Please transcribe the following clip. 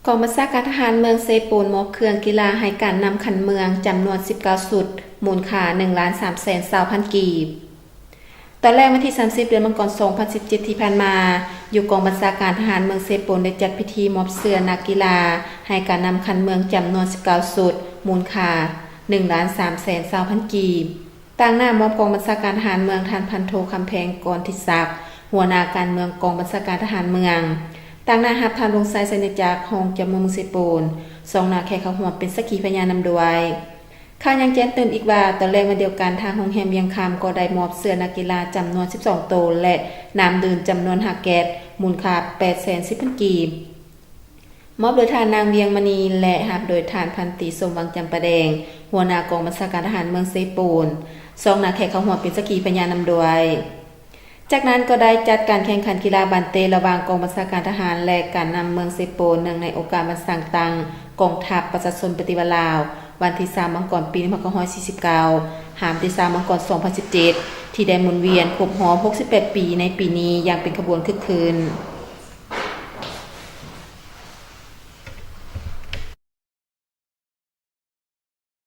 ກອງບັນຊາການທະຫານເມືອງເຊໂປນ ມອບເຄື່ອງກິລາໃຫ້ການນຳຂັ້ນເມືອງຈຳນວນສິບເກົ້າຊຸດ ມູນຄ່າໜຶ່ງລ້ານສາມແສນຊາວພັນກີບ. ຕອນແລງວັນທີສາມສິບ ເດືອນມັງກອນ ສອງພັນສິບເຈັດ ທີ່ຜ່ານມາ, ຢູ່ກອງບັນຊາການທະຫານເມືອງເຊໂປນ ໄດ້ຈັດພິທີມອບເສື້ອນັກກິລາໃຫ້ການນຳຂັ້ນເມືອງຈຳນວນສິບເກົ້າຊຸດ ມູນຄ່າໜຶ່ງລ້ານສາມແສນຊາວພັນກີບ. ຕາງໜ້າມອບກອງບັນຊາການທະຫານເມືອງ ທ່ານພັນໂທ ຄຳແພງ ກອນທິສັກ ຫົວໜ້າການເມືອງກອງບັນຊາການທະຫານເມືອງ, ຕາງໜ້າຮັບທ່ານ ວົງໄຊ ໄຊຍະຈັກ ຮອງເຈົ້າເມືອງເມືອງເຊໂປນ, ຊອງໜ້າແຂກເຂົ້າຮ່ວມເປັນສັກຂີພະຍານນຳດ້ວຍ. ຂ່າວຍັງແຈ້ງຕື່ມອີກວ່າ, ຕອນແລງວັນດຽວກັນ ທາງໂຮງແຮມວຽງຄຳກໍໄດ້ມອບເສື້ອນັກກິລາຈຳນວນສິບສອງໂຕ ແລະ ນ້ຳດື່ມຈຳນວນຫ້າແກັດ ມູນຄ່າແປດແສນສິບພັນກີບ. ມອບໂດຍທ່ານນາງ ວຽງມະນີ ແລະ ຮັບໂດຍທ່ານພັນຕີ ສົມຫວັງ ຈຳປາແດງ ຫົວໜ້າກອງບັນຊາການທະຫານເມືອງເຊໂປນ, ຊອງໜ້າແຂກເຂົ້າຮ່ວມເປັນສັກຂີພະຍານນຳດ້ວຍ. ຈາກນັ້ນກໍໄດ້ຈັດການແຂ່ງຂັນກິລາບານເຕະລະຫວ່າງກອງບັນຊາການທະຫານ ແລະ ການນຳເມືອງເຊໂປນ ເນື່ອງໃນໂອກາດວັນສ້າງຕັ້ງກອງທັບປະຊາຊົນປະຕິວັດລາວ ວັນທີສາມ ມັງກອນ ປີໜຶ່ງພັນເກົ້າຮ້ອຍສີ່ສິບເກົ້າ ຫາມທີສາມ ມັງກອນ ສອງພັນສິບເຈັດ ທີ່ໄດ້ໝູນວຽນຄົບຮອບຫົກສິບແປດປີໃນປີນີ້ຢ່າງເປັນຂະບວນຄຶກຄື້ນ.